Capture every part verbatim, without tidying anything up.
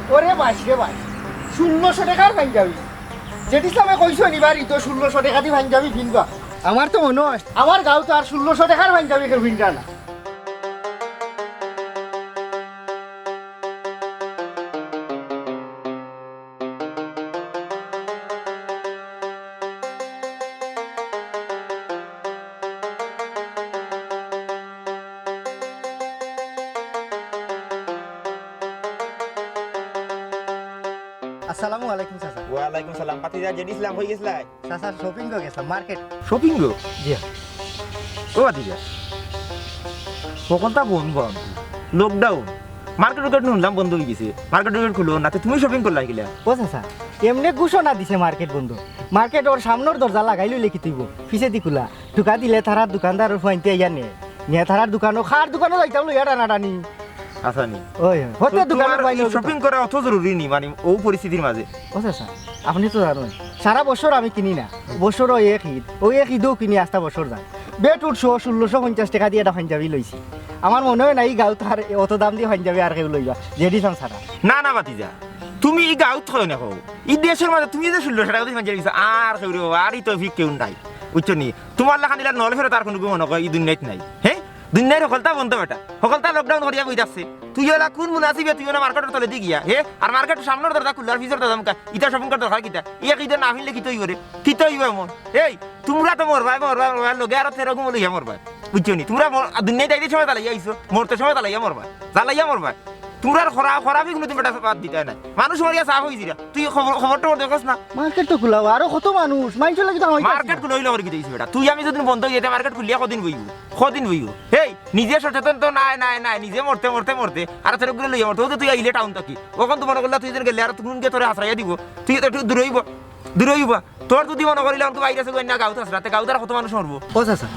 ওরে বাইশ রে বাইশ, ষোলোশো টেকার পাঞ্জাবি। জেড ইসলামে কইছো নি বাড়ি তো ষোলোশো টেকা দি পাঞ্জাবি ফিনবা। আমার তো মনো অয় আমার গাঁওত আর ষোলোশো টেকার পাঞ্জাবি কেউ ফিনরা না। আসসালামু আলাইকুম চাচা। ওয়ালাইকুম সালাম। ভাতিজা, জেড ইসলাম, কই গেছলায়? চাচা, শপিং গো গেছলাম, মার্কেট। শপিং গো? জি। ও ভাতিজা, হকলতা বন্ধ বন্ধ, লকডাউন, মার্কেট উর্কেট হুনলাম বন্ধ অই গেছে, মার্কেট উর্কেট খুলো না, তে তুমি শপিং করলায় কিলা? ও চাচা, এমনে ঘোষণা দিছে মার্কেট বন্ধ, মার্কেটর সামনর দরজা লাগাই লইলে কিতা অইবো, পিছেদি খুলা, ঢুকা দিলে তারার দোকানদারর ফুয়াইন্তে আইয়া নে, নিয়া তারার দোকানো, কার দোকানো যাইতাম লইয়া টানাটানি। আচ্ছা নি। ওই, ওই। হতে তো দোকানো তোমার পাই এই না শপিং করা অত জরুরি নি, মানে, অউ পরিস্থিতির মাঝে? ও চাচা, আপনে তো জানইন, সারা বছর আমি কিনি না, বছরো এক ঈদ, অউ এক ঈদেউ কিনি, আস্তা বছর যায়। বেট উঠছো, ষোলোশো পঞ্চাশ টেকা দি একটা পাঞ্জাবি লইছি। আমার মনো অয় না ই গাঁওত আর অত দাম দি পাঞ্জাবি আর কেউ লইবা, জেড ইসলাম ছাড়া। না, না, ভাতিজা, তুমি ই গাঁওত কও না কও, ই দেশর মাঝে তুমি যে ষোলোশো টেকা দি পাঞ্জাবি লইছো, আর কেউ রে বাবা, আর ই তৌফিক কেউ নাই, বুঝছো নি? তুমার লাখান ইলা নল ফেরত আর কুনু মনো কয় ই দুনিয়াত নাই, হে? দুনিয়ার হকলতা বন্ধ বেটা, হকলতা লকডাউন করিয়া বই থাকছে। তুই অলা কুন মুনাসিবে তুই অলা মার্কেটর তলেদি গিয়া, হে? আর মার্কেটর সামনর দরজা খুললে আর পিছর দরজা মুখা, ইতা শপিং করার দরকার কিতা? এক ঈদে না ফিনলে কিতা অইবো রে? কিতা অইবো এমন? এই, তুমরা তো মরবায়, মরবায়, মরবায়, লগে আরো তেরো গু লইয়া মরবায়। বুঝছো নি? তুমরা মর-, দুনিয়াত আইতে সময় জ্বালাইয়া আইছো, মরতে সময় জ্বালাইয়া মরবায়, জ্বালাইয়া মরবায়। তুমরার খরা-, খরাপি কুনুদিন বেটা বাদ দিতায় নায়। মানুষ মরিয়া সাফ অইযিরা। তুই খবর, খবর টবর দেখোস না? মার্কেট তো খুলা, আরো কত মানুষ, মাইনষর লাগি তো খাওয়াইতাছি মার্কেট না। খুলা অইলে করি কিতা অইছে বেটা? তুই আমি যদি বন্ধ অই যাইতে মার্কেট খুলিয়া কদিন বইবো? কদিন বইবো? হেই, নিজে সচেতন তো নায়, নায়, নায়, নিজে মরতে, মরতে, মরতে। আর তোর গুলো লইয়া মরতে, ও তো তুই আইলে টাউন থাকি। অখন তো মনো করলা তুই যেন গেলে আর তুই গিয়া তোরে হাসরাইয়া দিবো। তুই তো একটু দূরে অইবো, দূরে অইবো। তোর যদি মনো করিলাম তুই বাইরে আছে, না গাঁওত আছে, রাতে গাঁওত আর কত মানুষ মরবো? ও চাচা,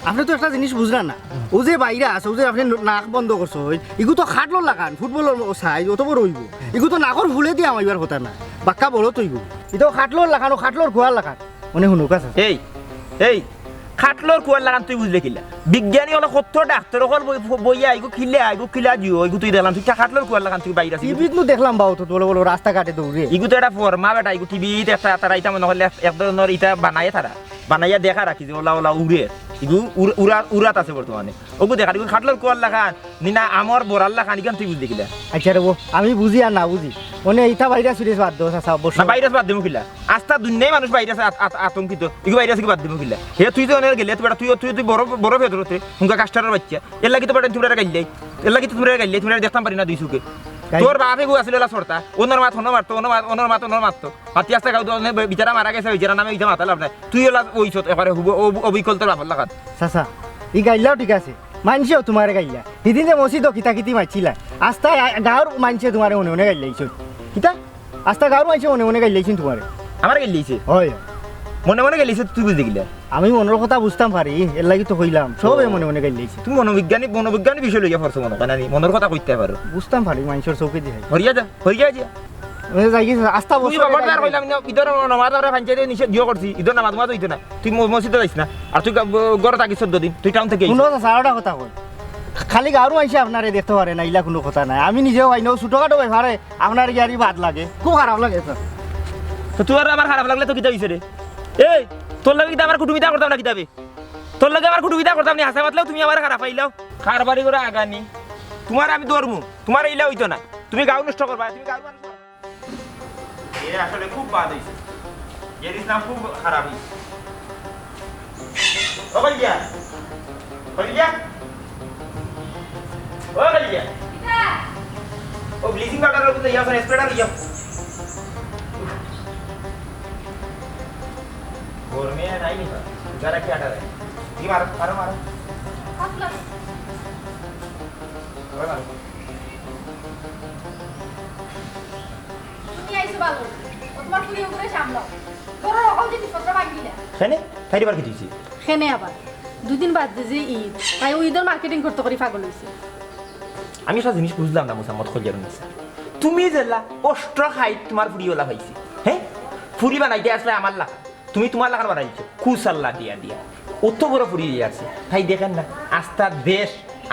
আপনে তো একটা জিনিস বুঝরা না। অউ যে বাইরে আছে, অউ যে আপনে নাক বন্ধ করছো, ইগু তো খাটলর লাখান, ফুটবলর সাইজ অত বড় অইবো। ইগু তো নাকর ফুলেদি হামাইবার কথা না, বাক্কা বড় তো অইবো। ইতা খাটলর লাখান, অউ খাটলর কুয়ার লাখান। মনে হুনুকা চাচা। এই, এই, খাটলর কুয়ার লাখান তুই বুঝলে কিলা? বিজ্ঞানী অকল কত ডাক্তর অকল বই-, বইয়া, ইগু কিলা, ইগু কিলা দিও, ইগু তুই দেখলাম, তুই খাটলর কুয়ার লাখান তুই বাইরে আছিস। টিভিত নু দেখলাম বা অত বড় বড় রাস্তাঘাটে দৌড়ে। ইগু তো একটা ফর্মা বেটা, ইগু টিভিত একটা, তারা ইতা মনো করলে এক, এক ধরনর ইতা বানায় তারা। বানাইয়া দেখা রাখি যে অলা অলা উড়ের। ইগু উড়-, উড়া-, উড়াত আছে বর্তমানে। অগু দেখা, ইগু খাটলর কুয়ার লাখান। নি না, আমর বড়ার লাখান, ইখান তুই বুঝলি কিলা? আচ্ছা রে বো, আমি বুঝি আর না বুঝি, মানে ইতা ভাইরাস ফিরাস বাদ দেও, চাচা, অবশ্য। না, ভাইরাস বাদ দেবো কিলা? আস্তা দুনিয়াই মানুষ ভাইরাসে আত-, আত-, আতঙ্কিত। ইগু ভাইরাস কি বাদ দেবো কিলা? হে, তুই তো অনেক গেলে, তুই বেটা, তুই, তুই, তুই বড়, বড় ফেদরতে, হুঙ্গা কাস্টারর বাচ্চা। এর লাগি তো বেটা তুমরা গাইলাই। এর লাগি তো তুমরা গাইলাই, তুমরা দেখতাম পারি না দুই চোখে। গাই- তোর বাপ এগু আছিল এলা সরতা। অনর মাত অনো মারতো, অনর মাত, অনর মাত, অনর মারতো। মাতি আস্তা গাঁও তো অনে বিচারা মারা গেছে, বিচারা নামে ইতা মাতা লাভ নাই। তুই এলা অইছত, এবারে হুব-, অব-, অবিকল তোর বাপর লাখান। চাচা, ই গাইল্লাও ঠিক আছে। মাইনষেও তুমারে গাইল্লা। হিদিন যে মসজিদো কিতা কিতি মাতছিলা। আস্তা আ-, গাঁওর মাইনষে তুমারে মনে মনে গাইল্লাইছইন। কিতা? আস্তা গাঁওর মাইনষে মনে মনে গাইল্লাইছইন তুমারে। আমারে গাইল্লাইছে? অয়। মনে মনে গাইল্লাইছে, তুই বুঝলি কিলা? আমি মনর কথা বুঝতাম পারি, এর লাগি তো কইলাম। সবে ও। মনে মনে গাইল্লাইছে। তুমি মনোবিজ্ঞানী, মনোবিজ্ঞানী বিষয় লইয়া পড়ছো মনে হয়, না নি? মনর কথা কইতে পারো। বুঝতাম পারি, মাইনষর চোখে দিহাই। হরিয়া যা, হরিয়া যা। মানে যাই গেছে, আস্তা তুই বছর বাবার এটা দ্বার আগে। কইলাম না, ইদর নামাজ আমরা পঞ্চায়েতে নিষেধ দিও করছি, ইদর নামাজ মাজ অইতো না। তুই ম-, মসজিদো যাইস না। আর তুই গা-, ব-, ঘরো থাকিস চোদ্দ দিন, তুই টাউন থাকি আইস। হুনো চাচা, আরোটা কথা কই। খালি গাঁওর মাইনষে আপনারে দেখতো পারে না, ইলা কুনু কথা নায়। আমি নিজেও পাই না, অউ ছোটখাটো ব্যাপারে আপনার ইয়ারি বাদ লাগে। খুব খারাপ লাগে, স্যার। তো তোর আবার খারাপ লাগলে তো কিতা অইছে রে? এই, তোর লগে কিতা আমার কুটুমিতা করতাম না কিতাবে? তোর লগে আমার কুটুমিতা করতাম নি, হাছা মাতলেও তুমি আমারে খারাপ পাইলাও। কারবারি করে আগানি। তুমারে আমি ধরমু, তুমার ইলা অইতো না। তুমি গাঁও নষ্ট করবা, তুমি গাঁও মানুষ। এ আসলে খুব বাদ অইছে। এর ইসলাম খুব খারাপ অইছে। ও কলিজা, কলিজা, ও কলিজা। কিতা? ও ব্লিচিং পাউডার অর কিন্তু ইয়া করে স্প্রেটা লইয়া। গরমে নাই নি বা। যারা কি আটা দেয়। কি মারো, মারো, মারো। কাটলো। ওই মারো। তুমি আইছো ভালো। ও তুমার ফুরি উপরে সামলাও। ধরো, হকল জিনিসপত্র ভাঙ্গিলা। কেনে? তাইরে আবার কিতা অইছে? কেনে আবার? দুই দিন বাদে যে ঈদ, তাই অউ ঈদর মার্কেটিং করতে করি পাগল অইছে। আমি একটা জিনিস বুঝলাম না, মোসাম্মদ খলিয়ারুন্নিসা। তুমি যেলা অষ্ট খাইত তুমার ফুরি অলা পাইছে, হে? ফুরি বানাইতে আছলায় আমার লাখান। তুমি তুমার লাখান বানাইছো, কুসাল্লা দিয়া দিয়া। অত বড় ফুরি দিয়া আছে। তাই দেখইন না, আস্তা দেশ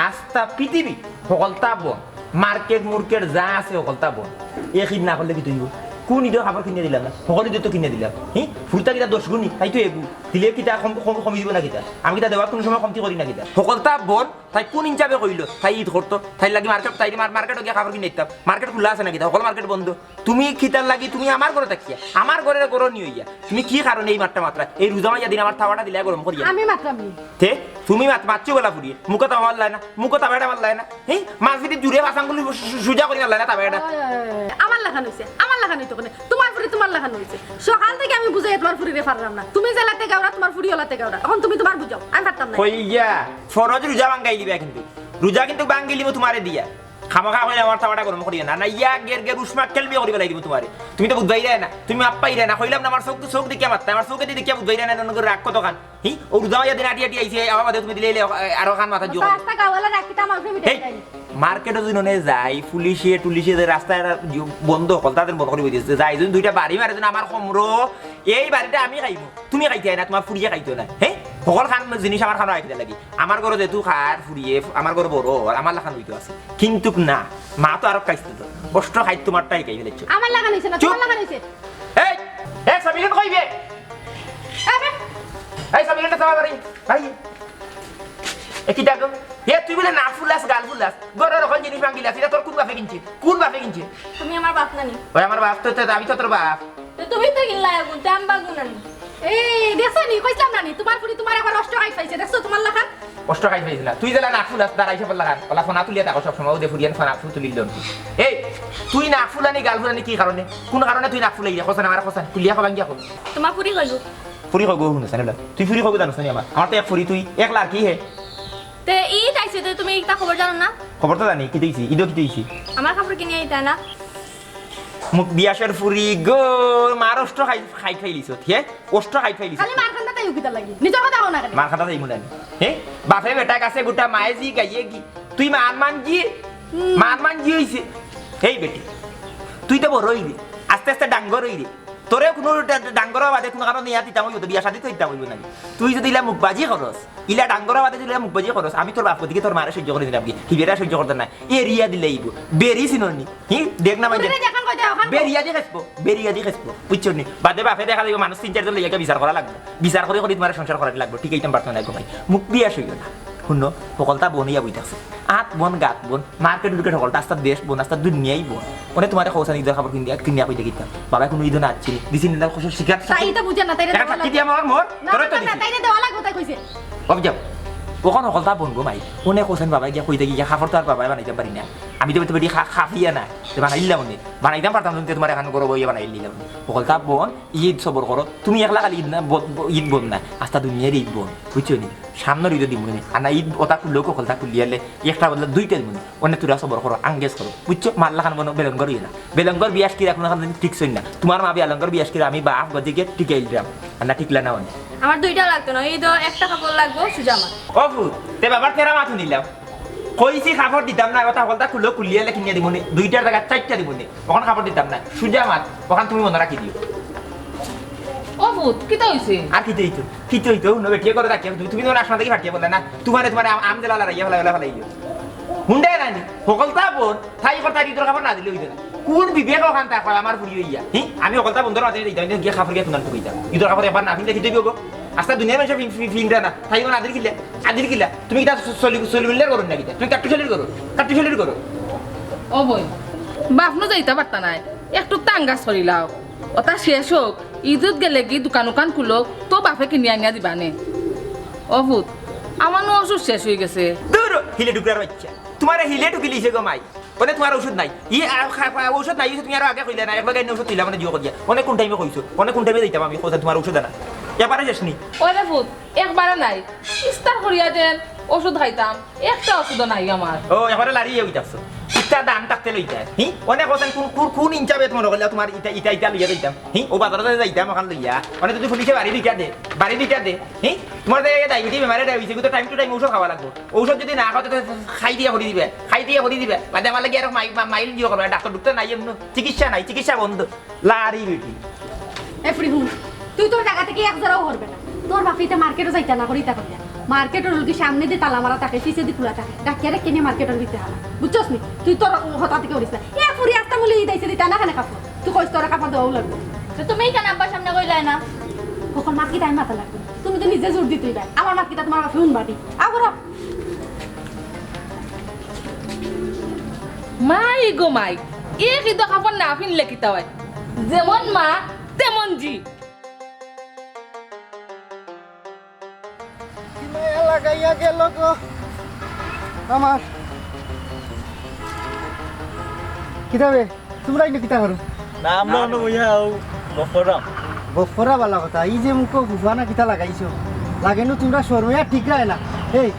আস্তা পৃথিবী হকলতা বন্ধ, মার্কেট মুর্কেট যা আছে হকলতা বন্ধ। এক ইদ না করলে কিতা অইবো? কুন ইদো কাপড় কিনিয়া দিলাম না? হকল ইদো তো কিনিয়া দিলাম। হি, ফুরুতা কিতা দশ গুণি, তাই তো এগু। দিলে কিতা কম, কম, কমি দিবো না কিতা? আমি কিতা দেওয়াত কুনু সময় কমতি করি না কিতা? হকলতা বন্ধ, তাই কুন হিসাবে কইলো? তাই ইদ করতো, তাইর লাগি মার্কেট, তাই মার-, মার্কেটো গিয়া কাপড় কিনিয়া দিতাম। মার্কেট খুলা আছে না কিতা? হকল মার্কেট বন্ধ। তুমি কিতার লাগি, তুমি আমার ঘরো থাকিয়া, আমার ঘরর ঘরনি অইয়া, তুমি কি কারণে এই মাতটা মাতরায়? এই রোজা মাইয়া দিন আমার তাওয়াটা দিলায় গরম করিয়া। আমি মাতরাম নি। তে, তুমি মাত-, মাতছো গলা ফুরিয়ে, মুখো তাওয়া মারলায় না, মুখো তাওয়াটা মারলায় না। হি, মাঝে দি জুরে পাঁচ আঙ্গুল সু-, সু-, সুজা করি মারলায় না তাওয়াটা। ওই, ওই, ওই, আমার লাখান অইছে, আমার লাখান অইতো কেনে? তুমার ফুরি তুমার লাখান অইছে। সকাল থাকি আমি বুঝাইয়া তুমার ফুরিরে পাররাম না। তুমি যেলাতে গাউরা, তুমার ফুরি অলাতে গাউরা। অখন তুমি তুমার বুঝাও, আমি পারতাম না। কইয়া, ফরজ রোজা ভাঙ্গাইলিবা কিন্তু। রোজা কিন্তু ভাঙ্গাইলিমু তুমারে দিয়া। খামোখা কইলে আমার তাওয়াটা গরম করিও না। না, ইয়া গের গের উষ্মা খেলমি করি ফালাই দিমু তুমারে। তুমি তো বুঝবায় না, তুমি মাত পাইরায় না। কইলাম না, আমার চউখ, চউখ দেখিয়া মাততায়, আমার চউখেদি দেখিয়া বুঝবায় না, নন করে রাগ কতখান। হি, ও রোজা মাইয়া দিন আটিয়া আটিয়া আইছে, আবার বাদে তুমি দিলে এলো, এ, আরো খান মাথা জোর। রাস্তা গাওয়ালা রাখিতা আমার ফেভারিট এই, তাই। মার্কেটো যদি ননে যাই, পুলিশে টুলিশে যে রাস্তায় এরা বন্ধ, হকলতা বন্ধ করি বইছে। যাই যদি দুইটা বাড়ি মারে যদি আমার কমরো, এই বাড়িটা আমি খাইমু। তুমি খাইতায় না, তুমার ফুরিয়ে খাইতো না। হে? হকল খান জিনিস আমার খানো আইতে লাগি। আমার ঘরো যেহেতু খার ফুরিয়ে, আমার ঘরো বড়, আর আমার লাখান অইতো আছে। কিন্তুক না, মা তো আরো খাইছে তো। কষ্ট খাই তুমারটাই খাই ফেলেছো। আমার লাখান অইছে না, চুপ। তুমার লাখান অইছে। এই, এই সাবিরিন কইবে? আরে। এই সাবিরিন তো বাড়ি। ভাই। এ কিতা গো? এ তুই বলে নাক ফুলাস, গাল ফুলাস। ঘরর হকল জিনিস ভাঙ্গিলাস, ইতা তোর কুন বাপে কিনছে? কুন বাপে কিনছে? তুমি আমার বাপ নানি? ওই আমার বাপ তো, তো আমি তো তোর বাপ। তো তুমি তো কিনলা এগুন, তে আমি বাগুন আনি। এই, দেখছো নি? কইছিলাম না নি? তুমার ফুরি তুমার একবার অষ্ট খাই পাইছে। দেখছো তুমার লাখান? অষ্ট খাই পাইছিলা। তুই যেলা নাক ফুলাস, দাঁড়াই সে বললা খান। ওলা ফোনা তুলিয়া থাকো সবসময়, ওদে ফুরিয়ান ফোনা ফু তুলিল নি। এই, তুই নাক ফুলানি, গাল ফুলানি কি কারণে? কুন কারণে তুই নাক ফুলাই রে? কসন আমার কসন। তুলিয়া কবাঙ্গিয়া কো। তুমার ফুরি কইলো। ফুরি কগো হুনো সানেলা। তুই ফুরি কগো জানোস না আমার। আমার তো এক ফুরি তুই, একলা আর কি হে? তে ই তাইছে তে তুমি একটা খবর জানো না? খবর তো জানি, কিতা অইছে? ইদো কিতা অইছে? আমার কাপড় কিনিয়া দিতা না। মুখ বিয়াসর ফুরি গো, মার অষ্ট খাই, খাই ফাইলিছ, হে? অষ্ট খাই ফাইলিছ। খালি মার খান্দা তাই উকিতা লাগি। নিজর কথা কও না কেনে? মার খান্দা তাই মুলানি। হে? বাপে বেটা গাছে গুটা মায়ে জি গাইয়ে গি। তুই মান মান জি? হুম। মান মান জি অইছে? এই বেটি, তুই তো বড় অইরে। আস্তে আস্তে ডাঙ্গর অইরে। তোরে কুনু ডা-, ডা-, ডাঙ্গর বাদে কুনু কারণে ইয়া দিতাম অইবো, তো বিয়া শাদি তো দিতাম অইবো না। তুই যদি ইলা মুখবাজি করস, ইলা ডাঙ্গর বাদে যদি ইলা মুখবাজি করস, আমি তোর বাপ গতিকে তোর মারে সহ্য করি দিলাম কি? কি বেটা সহ্য করতে না? এরিয়া দিলে অইবো। বেরি চিননি? হি? দেখ না মাইজে। বেরিয়া দি খেসবো, বেরিয়া দি খেসবো। বুঝছো নি? বাদে বাপে দেখা যাইবো মানুষ তিন চারজন লইয়া বিচার করা লাগবো। বিচার করি করি তুমার সংসার করানি লাগবো। ঠিক এইতাম পারতো না গো ভাই। মুখ বিয়াস অইও না। হুনো, হকলতা বন ইয়া বই থাকছে। আত বন, গাত বন, মার্কেট উর্কেট হকলতা, আস্তা দেশ বন, আস্তা দুনিয়াই বন। অনে তুমারে কওছান ইদর কাপড় কিনিয়া, কিনিয়া কইতে কিতা? বাবায় কুনু ইদো না আনছে নি। দিছি নি না কইছে শিকার। তাই তো বুঝে না, তাইরে দেওয়া লাগবো। কিতা আমার মোর? না, তোরে তো না, দিছি। তাইরে দেওয়া লাগবো, তাই কইছে। অব যাও। অখন হকলতা বন গো মাই। অনে কওছান বাবায় গিয়া কইতে গিয়া কাপড় তো আর বাবায় বানাইতাম পারি না। আমি তো বেটি খা-, খাফিয়া না। তো বানাইলাম অনে। বানাইতাম পারতাম না, তুমার এখান গরব অইয়া বানাইলিলাম। হকলতা বন, ইদ সবর করো। তুমি একলা খালি ইদ না, ব-, ব-, ইদ বন না। আস্তা দুনিয়ার ইদ বন। বুঝছো নি? সামনর ইদো দিমু নে। আর না ইদ ওটা খুললেও হকলতা খুলিয়ালে একটা বদলে দুইটা দিমু নে। অনে তুরা সবর করো, আঙ্গেজ করো। বুঝছো? মার লাখান বনো বেলঙ্গর ইয়ে না। বেলঙ্গর বিয়াস কিরা কুনু খান ঠিক সই না। তুমার মা বেলঙ্গর বিয়াস কিরা আমি বাপ গতিকে টিকাইলাম। আর না টিকলা না অনে। আমার দুইটা লাগতো না, ইদো একটা কাপড় লাগবো, সুজা আমার। ও ফুত, তে বাবার তেরা মাথু নিলাম। কইছি কাপড় দিতাম না, ওটা হকলতা খুললেও খুলিয়ালে কিনিয়া দিমু নে। দুইটার জাগাত চাইরটা দিমু নে। অখন কাপড় দিতাম না। সুজা মাত, অখান তুমি মনো রাখি দিও। ও ফুত, কিতা অইছে? আর কিতা অইতো? কিতা অইতো? হুনো বেটিয়ে করে রাখিয়া তুমি, তুমি তোমার আসনা থাকি ফাটিয়া বললে না। তুমারে, তুমারে আম, আম দিলা লড়াইয়া ফালাই, ফালাই, ফালাই দিও। হুন্ডায় নানি? হকলতা বন, তাই কথা ইদর কাপড় না দিলে অইতো না। কুন বিবেক অখান তা কয় আমার ফুরি অইয়া? হি? আমি হকলতা বন্দর মাঝে দিতাম, গিয়া কাপড় গিয়া তুনান টুকাইতাম। ইদর কাপড় একবার না ফিনলে কিতা অইবো গো? আস্তা দুনিয়ার মানুষে ফিন-, ফিন-, ফিনরা না। তাই অখন আদির কিলা? আদির কিলা? তুমি কিতা সলি-, সলিমুল্লার করো না কিতা? তুমি কাট্টু সলির করো? কাট্টু সলির করো? ও বই, বাফ নু যাইতা পারতা নায়। একটু তাঙ্গা সরিলাও। ওটা শেষ হোক, ইদুত গেলে কি দোকান উকান খুলো, তো বাফে কিনি আনিয়া দিবা নে। ও ফুত, আমার নু ওষুধ শেষ অই গেছে। দূর, হিলে ডুকরার বাইচ্চা। তুমারে হিলে ঢুকিলিছে গো মাই। অনে তুমার ওষুধ নাই। ই, আ, খা-, খা-, ওষুধ নাই, তুমি আরো আগে কইলা না, একলগে এনে ওষুধ তুইলা মানে জিও করিয়া। অনে কুন টাইমে কইছো? অনে কুন টাইমে যাইতাম আমি, কইছো তুমার ওষুধ আনা। একবারে শেষ নি? ওরে ফুত, একবারে নাই। ইস্তার করিয়া যেন ওষুধ খাইতাম, একটা ওষুধও নাই আমার। ও, একবারে লাড়িয়ে উঠাছো। ইতা দাম থাকতে লইতা। হি? অনে কইছেন কুন, কুন, কুন ইনসাফে মনো করিলা তুমার ইতা, ইতা, ইতা লইয়া যাইতাম। হি? ও বাজারো যাইতাম অখান লইয়া। অনে যদি পুলিশে বাড়ি দুইটা দে, বাড়ি দুইটা দে। হি? তুমার যে এই ডায়াবেটিস বেমারে ডায়াবেটিস, এগুলো time to time ঔষধ খাওয়া লাগবো। ঔষধ যদি না খাও, তো খাই দিয়া হরি দিবে, খাই দিয়া হরি দিবে। বাদে আমার লাগি আর মাই-, মা-, মাইল দিও করবে, ডাক্তার ডুক্তার নাই এমন, চিকিৎসা নাই, চিকিৎসা বন্ধ। লারি বেটি। এ ফুরি হুন, তুই তোর জাগা থাকি এক জরাও হরবে না। তোর বাপে ইতা মার্কেটো যাইতা না করি ইতা করিয়া। মার্কেটর লগে সামনেদি তালা মারা থাকে, পিছেদি খুলা থাকে। ডাকিয়ারে কেনে মার্কেটর ভিতরে হালা। বুঝছস নি? তুই তোর হতা থাকি করিস না। এ ফুরি আস্তা মুলি ইদাইছে দিতা না খানে কাপড়। তুই কইস তোর কাপড় দেওয়াও লাগবো। তো তুমি কেনে আব্বার সামনে কইলায় না? হকল মাত কিতা আমি মাতা লাগবো। তুমি তো নিজে জোর দিতে অইবা। আমার মাত কিতা তোমার বাপে হুনবা দি? আও করো। মাই গো মাই, এ কিতা কাপড় না ফিনলে কিতা অয়? যেমন মা, তেমন জি। কি মায়া লাগাইয়া গেল গো আমার। কিতা বে, তোমরা ইনো কিতা করো? না, আমরা অনো বইয়া অউ গফরাম। গফরা বালা কথা, ই যে মুখো ফুফা না কিতা লাগাইছো, লাগেনু তোমরা শরমে আর ঠিক রায় না। এই,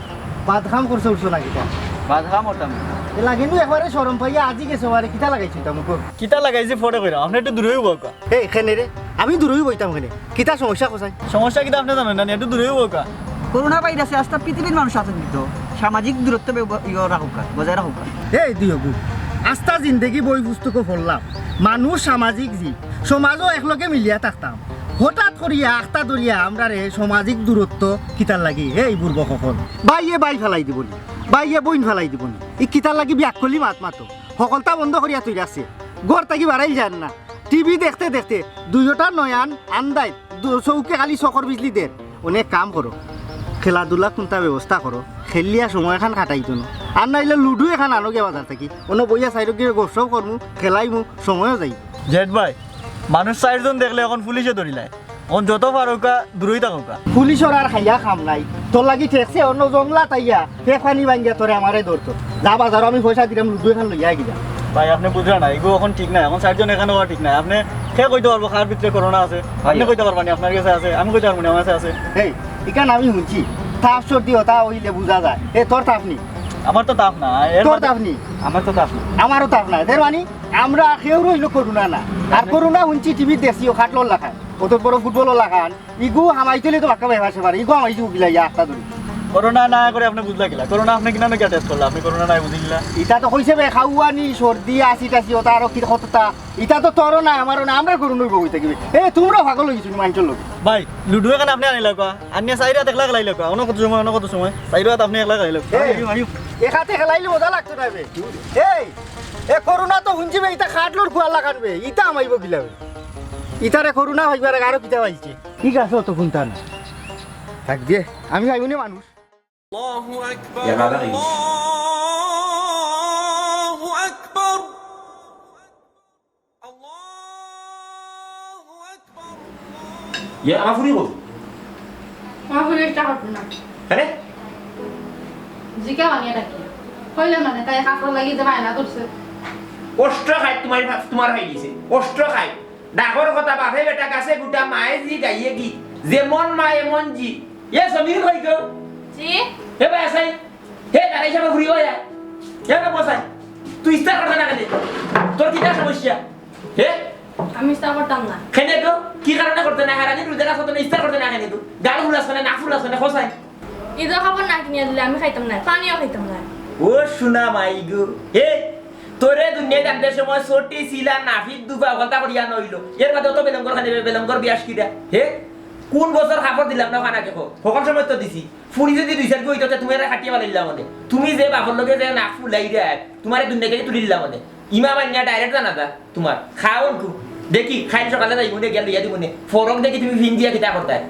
বাদ কাম করছো উঠছো না কিতা? বাদ কাম করতাম না। এ লাগেনু একবারে শরম পাইয়া আজি গেছো, আরে কিতা লাগাইছো ইতা মুখো? কিতা লাগাইছি পরে কইরাম, আপনে একটু দূরেউ বউক্কা। এই, কেনে রে? আমি দূরেউ বইতাম কেনে? কিতা সমস্যা কও চাই? সমস্যা কিতা আপনে জানইন না নি? একটু দূরেউ বউক্কা। করোনা ভাইরাসে আস্তা পৃথিবীর মানুষ আতঙ্কিত। সামাজিক দূরত্ব ব্যব-, ইয়ে রাখউক্কা, বজায় রাখউক্কা। এই দিও গু, আস্তা জিন্দেগি বই পুস্তকো পড়লাম, মানুষ সামাজিক জীব, সমাজও একলগে মিলিয়া থাকতাম। হঠাৎ করিয়া আখতা ধরিয়া আমরারে সামাজিক দূরত্ব কিতার লাগি? এই বুর্বক অকল, ভাইয়ে ভাই ফালাই দিবো নি, ভাইয়ে বইন ফালাই দিবো নি, ই কিতার লাগি বিয়াক্কলি মাত মাতো? হকলতা বন্ধ করিয়া থই রাখছে, ঘর থাকি বারাইল যার না। টিভি দেখতে দেখতে দুইওটা নয়ন আন্দাইর, দু-, চউখে খালি চকর বিজলি দের। অনে কাম করো, খেলাধুলা কুনতা ব্যবস্থা করো, খেলিয়া সময় খান কাটাইতো না। আর নাইলে লুডু এখান আনো গিয়া বাজার থাকি, অনো বইয়া চাইরোগিয়ে গপসপ করমু, খেলাইমু, সময়ও যাইবো। জেড ভাই, মানুষ চাইরজন দেখলে অখন পুলিশে ধরিলায়। অখন যত পারউক্কা, দূরেউ থাকউক্কা। পুলিশর আর খাইয়া কাম নাই। তোর লাগি ঠেকছে অনো জংলাত আইয়া, ঠেক পানি ভাঙ্গিয়া তোরে আমারে ধরতো। যা বাজারো, আমি পয়সা দিরাম, লুডু এখান লইয়া আইগি যা। ভাই, আপনে বুঝরা না, ইগু অখন ঠিক নায়। অখন চাইরজন এখান অওয়া ঠিক নায়। আপনে কে কইতে পারবো কার ভিতরে করোনা আছে? আপনে কইতে পারবা নি আপনার গেছে আছে, আমি কইতে পারমু নি আমার গেছে আছে। এই, ইখান আমি হুনছি। তাপ সর্দি অতা অইলে বুঝা যায়। এ, তোর তাপ নি? আমার তো তাপ না। এর তোর মধ্যে তাপ নি? আমার তো তাপ না। আমারও তাপ নাই। এর মানে আমরা কেউর অইলো করোনা না। আর করোনা হুনছি টিভিত দেখছি, অউ খাটলর লাখান। অত বড় ফুটবলর লাখান। ইগু হামাইতে অইলে তো বাক্কা বেহাসে পারে। ইগু হামাইছে উকিলা ইয়া আখতা ধরি। করোনা না করে আপনে বুঝলা কিলা? করোনা আপনে কিনা না কিয়া টেস্ট করলা? আপনে করোনা নাই বুঝি কিলা? ইতা তো কইছে বে, খাওয়ানি, সর্দি, আসি টাসি, অতা আরো কি কততা। ইতা তো তোরও নাই, আমারও নাই, আমরা করোনা অইবো কই থাকি বে? এ, তুমরা পাগল অইগেছো নি মাইনষর লগে? ভাই, লুডু এখান আপনে আনিলাউক্কা, আনিয়া চাইরোতা একলা খেলাইলাউক্কা, অনো কত সময়, অনো কত সময়, চাইরোতা আপনে একলা খেলাইলাউক্কা। এই, আইও, আইও। এখাতে খেলাইলে মজা লাগতো না বে। এই, এ করোনা তো হুনছি বে, ইতা খাটলর কুয়ার লাখান বে, ইতা হামাইবো কিলা বে? ইতারে করোনা অইবার আগে আরো কিতা পাইছে? ঠিক আছে, অত কুন্তা না। থাক দে, আমি খাইবো নি মানুষ। আল্লাহু আকবার, ইয়ালা লাগি। আল্লাহু আকবার। আল্লাহু আকবার। ইয়ে, আমার ফুরি কই? আমার ফুরি ইচ্ছা করতো না। আরে? জিকা ভাঙিয়া ডাকি। কইলে মানে তাই কাপড় লাগি যে বায়না ধরছে। অষ্ট খাই তোমার, তোমার হয়ে গেছে। অষ্ট খাই। ডাকর কথা বাপে বেটা গাছে গুটা মায়ে জি গাইয়ে গি। যেমন মা এমন জি। এ সমীর ভাই গো। জি? এ ভাই আসাই। হে, দাঁড়াই যাবে ঘুরি হয়ে। এ রে বসাই। তুই ইস্তার করতে না কেনে? তোর কিতা সমস্যা? হে? আমি ইস্তার করতাম না। কেনে গো? কি কারণে করতে না? হারানি রুজা রাখো তো না, ইস্তার করতে না কেনে গো? গাল ফুলাস কেনে, নাক ফুলাস কেনে, খোসাই? ইদর কাপড় না কিনিয়া দিলে আমি খাইতাম না, পানিও খাইতাম না। ও সোনা মাই গো। হে, তোরে দুনিয়াত আনতে সময় সটি, সিলা, নাফিদ, দুবা, ঘন্টা করিয়া নইল। এর বাদে অত বেলঙ্গর খানে, বেলঙ্গর বিয়াস কিরা? হে? কোন বছর কাপড় দিলাম না, খানা দেখো। হকল সময় তো দিছি। ফুরি যদি দুই চাইরগু অইতো, তে তুমারে কাটিয়া ফালাইলাম অনে। তুমি যে বাপর লগে যে নাক ফুলাইরায়, তুমারে দুনিয়া থাকি তুলিলাম অনে। ইমাম আনিয়া direct জানাজা তুমার। খাওন কু। দেখি, কাইল সকালে যাইমু নে, গিয়া লইয়া দিমু নে। ফরক দেখি তুমি ফিন্দিয়া কিতা করতায়।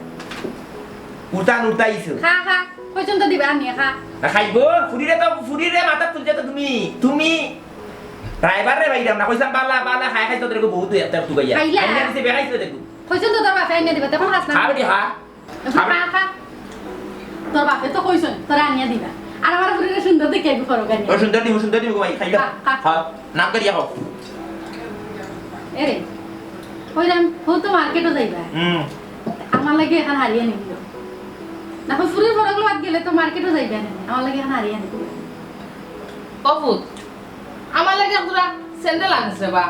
উড়তা নুড়তা আইছো। খা, খা। কইছইন তো দিবা আনিয়া খা। না খাইবো? ফুরিরে তো, ফুরিরে মাথাত তুলতে তো তুমি। তুমি driver রে বাইরাম না। কইছলাম বালা, বালা, খাই খাইছো তোরে বহুত দুই একটা তুকাইয়া। খাইলা? আনিয়া দিছে, বেখাইছো দেখো। কইছইন তো তোর বাপে আনিয়া দিবা, তখন খাস না। খা বেটি, খা। খা, খা। তোর বাপে তো কইছইন, তোরে আনিয়া দিবা। আর আমার ফুরিরে সুন্দর দেখি আইবো ফরক আনিয়া। ও সুন্দর দিমু, সুন্দর দিমু গো মাই, খাইলা। খা, খা। খা, নাম করিয়া খাও। এরে, কইলাম, হউ তো মার্কেটো যাইবা। হুম। আমার লাগি এখান হারিয়া নিবি। না, কই ফুরির ফরক লওয়াত গেলে তো মার্কেটো যাইবা না। আমার লাগি এখান হারিয়া নিবি। ও ফুত, আমার লাগি এক জোড়া স্যান্ডেল আনছে বা।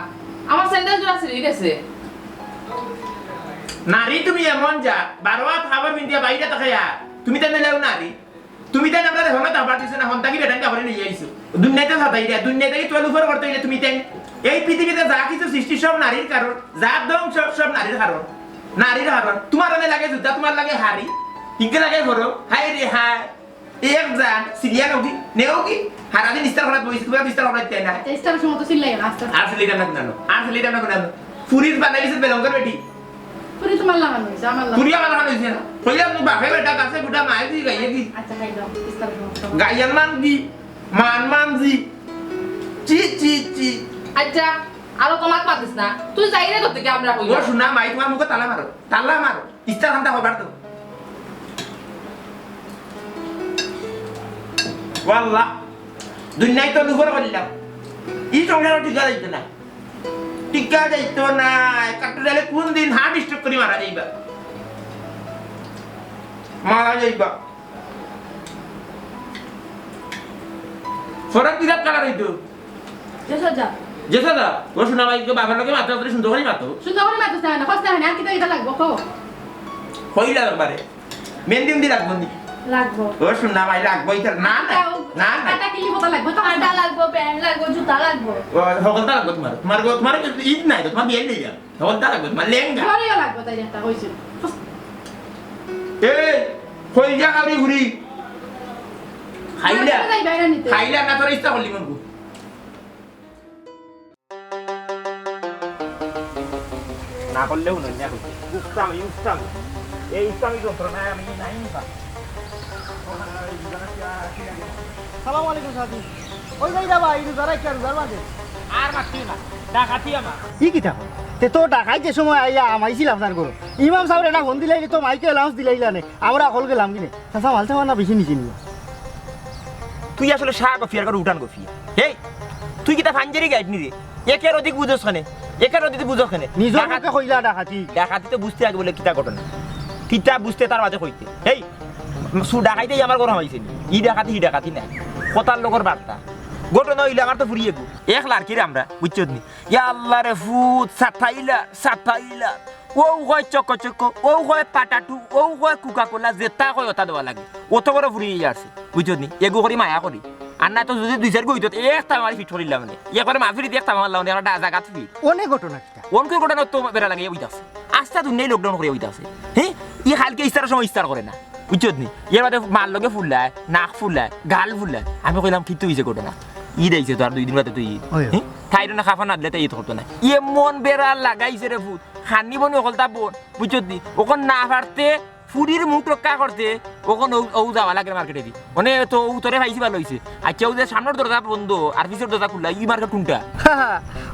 আমার স্যান্ডেল জোড়া ছিঁড়ি গেছে। নারী তুমি এমন যা, বারো হাত কাপড় পিন্দিয়া বাইরে তো খাইয়া। তুমি তো নিলেও নারী। তুমি তাই আমরা দেখো না, তারপর দিছে না, হন্তা কি বেটান কাপড়ে নিয়ে আইছো। দুনিয়াতে সাতাই দেয়, দুনিয়াতে কি তোয়াল উপর করতে হইলে তুমি তাই। এই পৃথিবীতে যা কিছু সৃষ্টি সব নারীর কারণ, যা ধ্বংস সব নারীর কারণ। নারীর কারণ। তোমার অনে লাগে জুতা, তোমার লাগে হাড়ি। হিংকে লাগে করো, হায় রে হায়। এক জান, সিরিয়াল হোক কি, নেও কি? হারাদিন ইস্তার করাত বইছি, তুমি ইস্তার করাত দেয় না। আচ্ছা, ইস্তার সময় তো চিল্লাই না, আস্তে আস্তে। আর সিল্লাইতাম না কুনানো, আর সিল্লাইতাম না কুনানো। ফুরিজ বানাই দিছে বেলঙ্গর বেটি। ফুরি তোমার লাগানো হইছে, আমার লাগানো। ফুরি আমার লাগানো হইছে না। কইলাম, বাপে বেটা গাছে গুটা মায়ে দি গাইয়ে দি। আচ্ছা, খাই দাও, ইস্তার সময় তো। গাইয়ান মান দি, মান মান দি। চি, চি, চি। আচ্ছা, আরো তোমাক মাতিস না। তুই যাই রে, তোর থেকে আমরা কই ও না। শোনা মাই, তোমার মুখে তালা মারো, তালা মারো। ইস্তার খান্তা হবার তো। ওয়াল্লাহ, দুনিয়ায় তো লুফর করলাম। ই সংসারও টিকা যাইতো না। টিকা যাইতো না। কাট্টু জালে কোন দিন হার্ট স্ট্রোক করে মারা যাইবা। মারা যাইবা। ফরাক বিরাট কালার হইতো। যে সাজা। যে সাজা। ও শোনা ভাই, বাবার লগে মাত্র মাত্র সুন্দর করে মাতো। সুন্দর করে মাতো না, না, কষ্ট হয় না, আর কিতা কিতা লাগবো, কও। কইলা একবারে। মেহেন্দি উন্দি লাগবো নি? লাগবো। ও শোনা ভাই, লাগবো ইতা। না, না, কাটা ও-, না, না। কাটা কিলি বোতা লাগবো, তো কাটা লাগবো, প্যান্ট লাগবো, জুতা লাগবো। ও, হকলতা লাগবো তোমার। তোমার গো-, তোমার ঈদ নাই তো, তোমার বিয়ে নেই আর। হকলতা লাগবো তোমার লেহেঙ্গা। ঘরেও লাগবো, তাই একটা কইছি। এই, কই যা খাবি ঘুরি? খাইলা? ঘরে যাই বাইরে নিতে। খাইলা না তোর ইচ্ছা করলি মনকু? না করলেও নয়, না করলে। উঠতাম, এই উঠতাম। এই উঠতাম, এই যন্ত্রণায় আমি নাই নিতাম। সালাম আলাইকুম সাথী। ওই যাই রে ভাই, রোজা রাখিয়া রোজার মাঝে। আর মাতিও না, ডাকাতি আমার। ই কিতা কয়? তে তো ডাকাই যে সময় আইয়া আমাইছিল আপনার ঘরো। ইমাম সাহেব এটা ফোন দিলাইলে তো মাইকে অ্যালাউন্স দিলাইলা নে। আমরা অকল গেলাম কিনে। চাচা, মালতে না বেশি নিচে নিও। তুই আসলে শাহ গফিয়ার করে উঠান গফিয়া। এই, তুই কিতা ফাঞ্জেরি গাইড নি রে? একের অধিক বুঝোস কেনে? একের অধিক বুঝোস কেনে? নিজর ডাকাত-, মুখে কইলা ডাকাতি। ডাকাতি তো বুঝতে আগে বলে কিতা ঘটনা। কিতা বুঝতে তার মাঝে কইতে। এই, সু ডাকাইতেই আমার ঘরো হামাইছে নি। ই ডাকাতি, ই ডাকাতি না। কথার লগর বার্তা। ঘটনা হইলে আমার তো ফুরিয়ে গু। এক লারকির আমরা, বুঝছত নি? ইয়া আল্লাহ রে ফুত, সাতাইলা, সাতাইলা। ও কয় চকো চকো, ও কয় পাটাটু, ও কয় কোকা কোলা, যেটা কয় ওটা দেওয়া লাগে। অত বড় ফুরি ইয়া আছে, বুঝছো নি? এগু করি মায়া করি। আর না তো যদি দুই চার গু হইতো, একটা মারি ফিট করিলাম নে। ইয়া করে মাফিরি দিয়ে একটা মারলাম নে, আমরা জাগাত ফিট। অনেক ঘটনা কিতা? অনেক ঘটনা তো বেড়া লাগে, ওই আছে। আস্তা দুনিয়াই লকডাউন করে ওই আছে। হ্যাঁ? ই কালকে ইস্তারের সময় ইস্তার করে না। বুঝছত নি? এর বাদে মার লগে ফুলায়, নাক ফুলায়, গাল ফুলায়। আমি কইলাম, "কিতা হইছে ঘটনা? ঈদ আইছে তো, আর দুই দিন বাদে তো ঈদ।" ওই। হ্যাঁ? তাইর না খাফা না দিলে তাই ঈদ করতো না। এমন বেড়া লাগাইছে রে ফুত। খানি বনি অকলতা বন। বুঝছত নি? অখন না পারতে, ফুরির মুখ রক্ষা করতে, অখন ও, ও যাওয়া লাগে মার্কেটে দি। মানে তো ও তোরে পাইছি ভালা হইছে। আচ্ছা, ও যে সামনের দরজা বন্ধ, আর পিছর দরজা খুলা, ই মার্কেট কুনটা?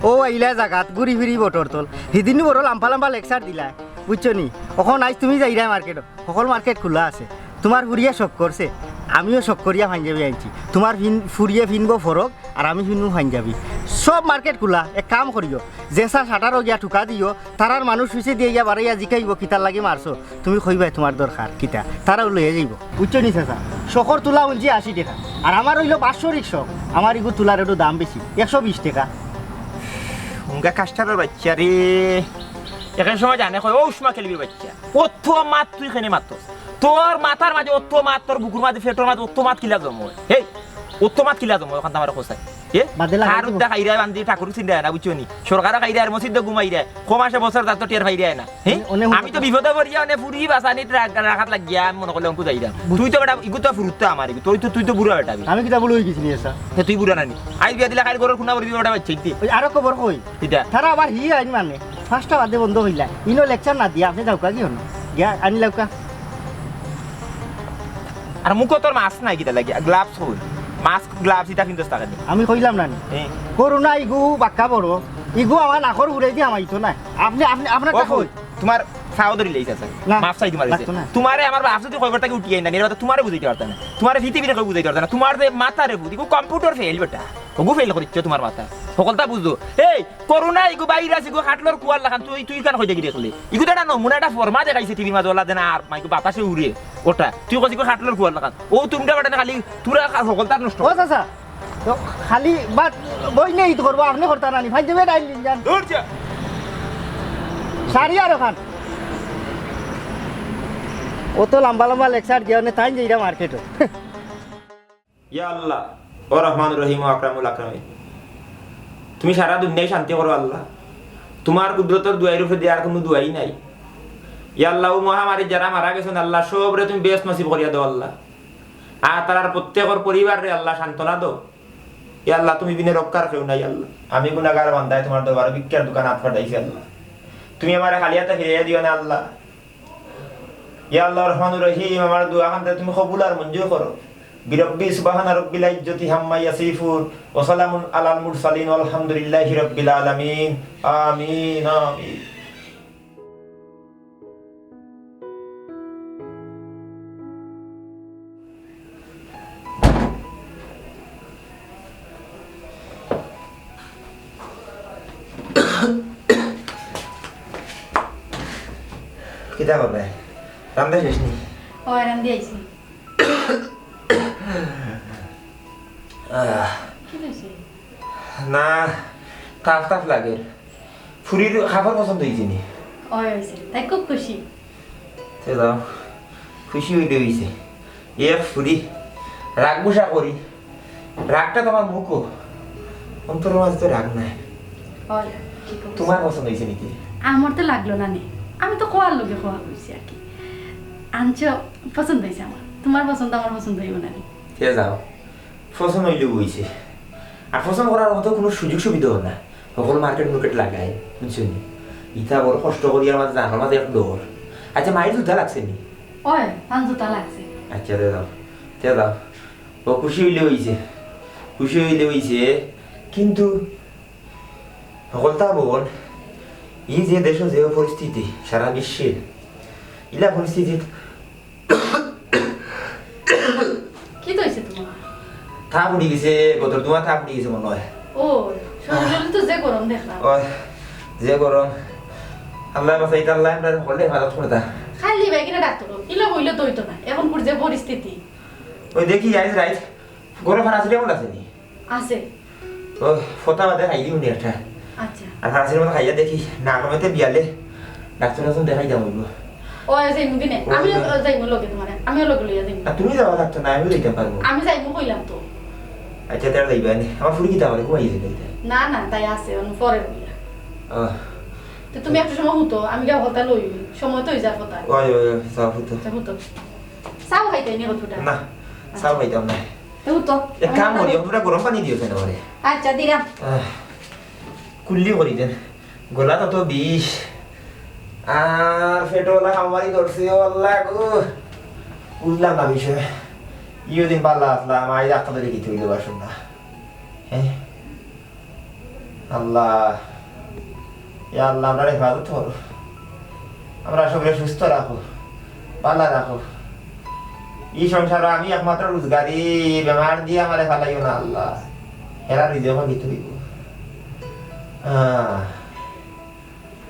ও আইলা জাগাত, ঘুরি ফিরি বটর তল। হিদিন বড় লাম্বা লাম্বা লেকচার দিলা। বুঝছো নি? অখন আইজ তুমি যাইরায় মার্কেটো। হকল মার্কেট খুলা আছে। তুমার ফুরিয়ে শখ করছে, আমিও শখ করিয়া পাঞ্জাবি আনছি। তুমার ফিন-, ফুরিয়ে ফিনবো ফরক, আর আমি ফিনবো পাঞ্জাবি। সব মার্কেট খুলা, এক কাম করিও, যে সার শাটারো গিয়া ঠুকা দিও, তারার মানুষ পিছে দিয়া গিয়া বাড়াইয়া জিকাইবো, "কিতার লাগি মারছো?" তুমি কইবায় তুমার দরকার কিতা, তারাও লইয়া যাইবো। বুঝছো নি চাচা? শখর তুলা উনছি আশি টেকা, আর আমার অইলো বাৎসরিক শখ, আমার ইগু তুলার একটু দাম বেশি, একশো বিশ টেকা। উঙ্গা কাস্টারর বাইচ্চা রে, এখান সময় জানে কয়, "ও উষ্মা খেলবির বাইচ্চা।" অত মাত তুই কেনে মাতস? তোর মাথার মাঝে অত মাত, তোর বুকুর মাঝে, পেটর মাঝে অত মাত কিলা জমে? হেই, অত মাত কিলা জমে? অখানতা আমারে কছাই। এ? বাদে লাগাই আর দিমু। উদ্দা খাইরায় বান্দি ঠাকুর চিন্তায় না, বুঝছো নি? সরকারও খাইরায়, মসজিদে ঘুমাইরায়, কমাসে বছর যার তো টের পাইরায় না। হে? অনে-, অনে আমি তো বিপদে পড়িয়া অনে ফুরি বাসানিত রা-, রাখাত লাগিয়া আমি মনে করলে অঙ্কু যাইরাম। বুঝ- তুই তো বেটা, ইগু তো ফুরুত্তা আমার, ইগু। তুই তো, তুই তো বুড়া বেটা বে। আমি কিতা বুড়া হই গেছি নি এসা? হে, তুই বুড়া না নি? আইজ বিয়া দিলা খাইল গরুর খুনা পড়বি বেটা বাইচ্চা ইতে। ওই আরো খবর কই? কিতা? তারা আবার হি আইন মানে। পাঁচটা বাদে বন্ধ হইলা। ইনো লেকচার না দিয়া আপনে যাউক্কা কি হনো? গিয়া আনি লাউক্কা। আর মুখো তোর মাস্ক নাই কিতা লাগি? গ্লাভস কই? মাস্ক, গ্লাভস ইতা ফিন্দস থাকে নি? আমি কইলাম না নি? এ। করোনা ইগু বাক্কা বড়। ইগু আমার নাকর উড়াই দি হামাইতো না। আপনে, আপনে, আপনার ও কা কই? কই? তোমার ফাও ধরি লইছে আছে। না, মাফ চাই তোমার লাগতো কাছে। না। তোমারে আমার বাপ যদি কয়বার তাকে উঠিয়ে না, নির্বাচন তোমারে বুঝাইতে পারতাম না। তোমারে পৃথিবীরে কেউ বুঝাইতে পারতাম না। তোমার যে মাথা রে বুঝি, কম্পিউটার ফেল বেটা। ওগু ফেল করিচ্ছে তোমার মাথা। হকলতা বুঝো। এই, করোনা ইগু ভাইরাস ইগু কাটলর কুয়ার লাখান তুই, তুই কান কইতে কি দেখলে? ইগু তো একটা নমুনা একটা ফর্মা দেখাইছে টিভির মাঝে ওলা দেন আর মাইকু বাতাসে উড়ে। ওটা। তুই কইছি ইগু কাটলর কুয়ার লাখান। ও তুমরা বেটা না খালি তোরা হকলতা নষ্ট। ও চাচা, তো খালি বাদ বই নেই তো করবো, আপনি করতা নানি, ভাই দেবে ডাইল দিন যান। দূর যা। সারি আর ওখান। অত লম্বা লম্বা লেকচার দিয়ে অনে তাই যাইরা মার্কেটও। ইয়া আল্লাহ, ও রহমান রহিম, ও আকরামুল আকরামিন, তুমি সারা দুনিয়ায় শান্তি করো আল্লাহ। তোমার কুদরতর দুয়াইর উপরে দিয়ে আর কোনো দুয়াই নাই। ইয়া আল্লাহ, অউ মহামারীত যারা মারা গেছইন আল্লাহ, সবরে তুমি বেহেস্ত নসিব করিয়া দেও আল্লাহ। আর তারার প্রত্যেকর পরিবাররে আল্লাহ সান্ত্বনা দেও। ইয়া আল্লাহ, তুমি বিনে রক্ষার কেউ নাই আল্লাহ। আমি গুনাহগার বান্দায় তুমার দরবারো ভিক্ষার দোকান আত পাঠাইছি আল্লাহ। তুমি আমারে খালি আতে ফিরাইয়া দিও না আল্লাহ। ইয়া আল্লাহ রহমানুর রহিম, আমার দোয়া খানরে তুমি কবুল আর মঞ্জুর করো। برب سبحان رب العزة عما يصفون وسلام على المرسلين والحمد لله رب العالمين. آمين، آمين. কিতা কররায়? রান্দা শেষ নি? অয়, রান্দি আইছি। আহ। কিতা অইছে? না, তাপ তাপ লাগের। ফুরির কাপড় পছন্দ অইছে নি? অয়, অইছে। তাই খুব খুশি। তে যাও, খুশি অইলে অইছে। এক ফুরি, রাগ গুসা করি। রাগটা তো আমার মুখো, অন্তরর মাঝে তো রাগ নাই। অয়, ঠিক অইছে। তুমার পছন্দ অইছে নি? আমার তো লাগলো না নে, আমি তো কওয়ার লগে কওয়া কইছি আর কি। আনছো, পছন্দ অইছে আমার। তুমার পছন্দ আমার পছন্দ অইবো না নি? তে যাও, পছন্দ অইলেউ অইছে। আর পছন্দ করার মতো কুনু সুযোগ সুবিধাও না। হকল মার্কেট মুর্কেট লাগায়, বুঝছো নি? ইতা বড় কষ্ট করি আমার জানর মাঝে এক ডর। আচ্ছা, মাইর জুতা লাগছে নি? অয়, তান জুতা লাগছে। আচ্ছা, তে যাও, তে যাও। ও খুশি অইলে অইছে, খুশি অইলে অইছে। কিন্তু হকলতা বল, ই যে দেশো যে পরিস্থিতি, সারা বিশ্বে ইলা পরিস্থিতি। কিতা অইছে তুমার? তাপ উঠি গেছে, গতর তুমার তাপ উঠি গেছে মনে অয়। ও, শরীরো তো যে গরম দেখলাম। অয়, যে গরম। আল্লায় বাচাইতা, আল্লায় আমরারে হকলরে হেফাজত করতা। খালি ভাই কিনা ডাক্তার, ইলা অইলে তো অইতো না। অখন কুর যে পরিস্থিতি। অউ দেখি, আইজ রাইত ঘরো ফারাসিটামল আছে নি? আছে। ও, ফতা বাদে খাই দিমু নি একটা। আচ্ছা। আর ফারাসির মতো খাইয়া দেখি, না কমে তে বিয়ালে ডাক্তার একজন দেখাই দাম অইবো। ও, যাইমু কিনে? ও, আমিও যাইমু। যাইমু লগে তুমারে। আমিও লগে লইয়া যাইমু। আর তুমি যাওয়া লাগতো না, আমিও যাইতাম পারমু। আমি যাইমু কইলাম তো। আচ্ছা, তে যাইবায় নি। আমার ফুরি কিতা করে? ঘুমাই গেছে নি? না, না, তাই আছে, অনো পড়ের বইয়া। ও। তে তুমি একটু সময় হুতো, আমি গিয়া হকলতা লই, সময় তো অই যার কথা। ওই, ওই, ওই, চা হুতো। চা হুতো। চা খাইতায় নি? না, চা খাইতাম না। তে হুতো। এক কাম করি, অখন গরম পানি দিও কেনে আমারে? আচ্ছা, দিরাম। আহ, কুল্লি করি দেন। গলাত তো বিষ। আর পেটো অলা কামারি ধরছে, ও আল্লাহ গো। বুঝলাম না বিষয়। ইয়ো দিন ভালা আছলাম, আইজ ডাক্তার ধরে গেছি, অইলে বাসন না। হ্যাঁ? আল্লাহ, ইয়া আল্লাহ, আমরারে হেফাজত করো, আমরারে সবরে সুস্থ রাখো, ভালা রাখো। ই সংসারো আমি একমাত্র রুজগারি, বেমার দিয়া আমারে ফালাইও না আল্লাহ। হেরা রিজিকো কিতা অইবো? আহ,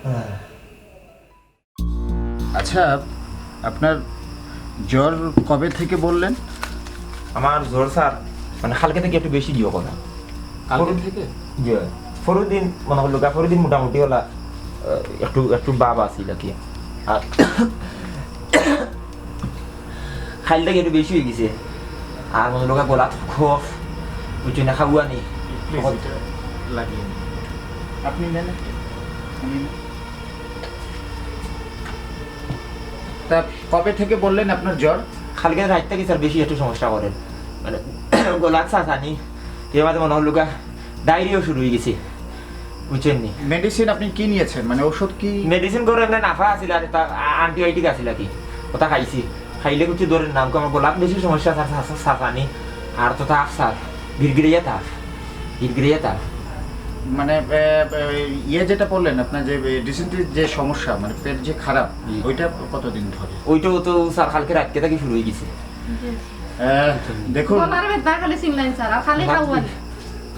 আহ। আচ্ছা, আপনার জ্বর কবে থেকে বললেন? আমার জ্বর স্যার, মানে, কালকে থেকে একটু বেশি ইয়ে করা। কালকে পরশু থেকে? জি, পরশু দিন মনে অইলো গা, পরশু দিন মোটামুটি অলা, আহ, একটু, একটু ভাব আছিল আর কি। আর কাইল থেকে একটু বেশি অই গেছে। আর মনে অইলো গা গলাত খফ, বুঝছো না, খাওয়া নি। Please, এটা লাগিয়ে নিন। আপনি নেন একটু। আপনি নেন। তা কবে থেকে বললেন আপনার জ্বর? কালকে রাইত থাকি স্যার বেশি একটু সমস্যা করের, মানে গলাত ছাছানি, এর মাঝে মনে অইলো গা ডায়রিয়াও শুরু অই গেছে, বুঝছইন নি? মেডিসিন আপনি কি নিয়েছেন, মানে ওষুধ কি? মেডিসিন করে এমনি নাফা আছিল আর এটা আ-, অ্যান্টিবায়োটিক আছিল আর কি, ওটা খাইছি। খাইলে কিছু ধরের না, আমার গলাত বেশি সমস্যা স্যার, ছা-, ছা-, ছাছানি, আর তো তাপ স্যার, গিরগিরাইয়া তাপ, গিরগিরাইয়া তাপ। মানে, এ, এ, ইয়ে যেটা বললেন, আপনার যে, এ, ডিসেন্ট্রির যে সমস্যা, মানে পেট যে খারাপ, জি। ওইটা কতদিন ধরে? ওইটাও তো স্যার কালকে রাইত থাকি শুরু অই গেছে। জি। এ, দেখুন। গলার ব্যথা খালি চিল্লাইন স্যার, আর খালি খাওয়া নি।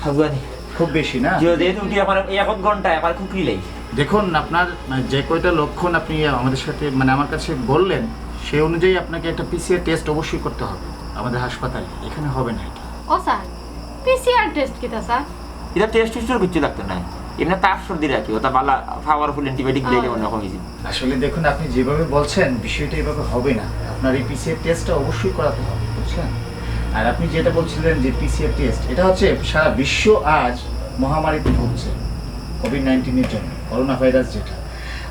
খাওয়া নি। খুব বেশি না? জি, যেহেতু উঠি আমার এই এক ঘন্টা, আমার খুব রিলাই। দেখুন, আপনার, মানে, যে কয়টা লক্ষণ আপনি আমাদের সাথে, মানে, আমার কাছে বললেন, সেই অনুযায়ী আপনাকে একটা পিসিআর টেস্ট অবশ্যই করতে হবে আমাদের হাসপাতালে। এখানে হবে না এটা। ও স্যার, পিসিআর টেস্ট কিতা স্যার? এটা টেস্ট টেস্টের কিছু লাগতো না। এমনি তাপ সর্দি রাখি, ওটা ভালা পাওয়ারফুল অ্যান্টিবায়োটিক দিলে আহ। মনে হয় কমে যাবে। আসলে দেখুন, আপনি যেভাবে বলছেন, বিষয়টা এভাবে হবে না। আপনার এই পিসিআর টেস্টটা অবশ্যই করাতে হবে, বুঝলেন? আর আপনি যেটা বলছিলেন যে পিসিআর টেস্ট, এটা হচ্ছে সারা বিশ্ব আজ মহামারীতে ভুগছে কোভিড নাইন্টিনের জন্য, করোনা ভাইরাস যেটা।